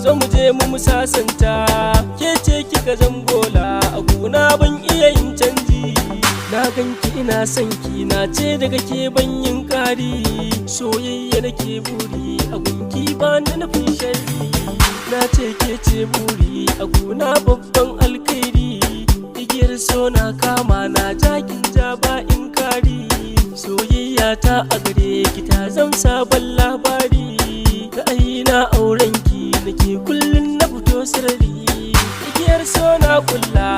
Zo mu je mu musasanta. Ke ce kika zambola a gona, ban iya yin canji. Na ganki ina son ki, na ce daga ke ban yin kari. Soyayya nake buri a gunki, ba na nufin sharri. Na ce ke ce buri a gona, babban alkhairi. Igiyar so na kama na jakin ja ba in kari. Soyayya ta a gare ki ta zam sabon labari. Ra'ayi na auren ki nake, kullun na fito sarari. Igiyar so na kulla,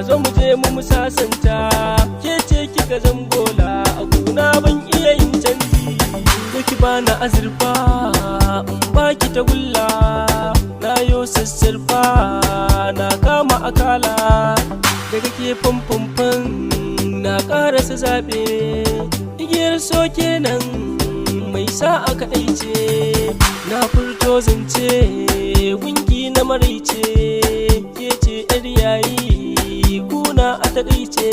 zo mu je mu musasanta. Ke ce kika zambola a gona, ban iya yin canji. Zo ki bani azurfa, in baki tagulla. Na yo sassarfa, na kama akala. Daga ke famfamfan na karasa zaɓe. Igiyar so kenan mai sa a kaɗaice. Na furto zance gunki na maraice. Ke ce yar yayi kuna a taƙaice.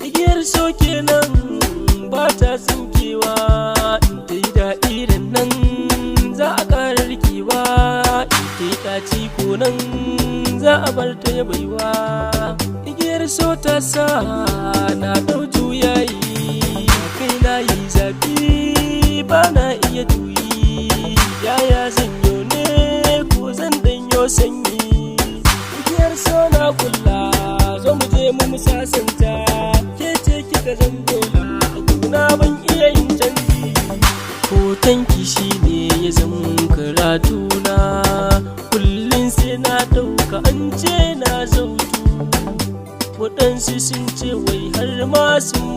Igiyar so kenan ba ta tsinkewa. In ta yi daɗi nan za a ƙara rikewa, in ta yi ɗaci ko nan za a bar ta ya baiwa. Igiyar so ta sa na ɗau juyayi, kai na yi zafi ba na iya juyi. Yaya zan yo ne ko zan danyo sanyi? Igiyar so na kulla, zo mu je mu musasanta. Ke ce kika zambola a gona, ban iya yin canji. Hotonki shine ya zama karatuna, kullum sai na ɗauka an ce na zautu. Waɗansu sun ce wai har ma sun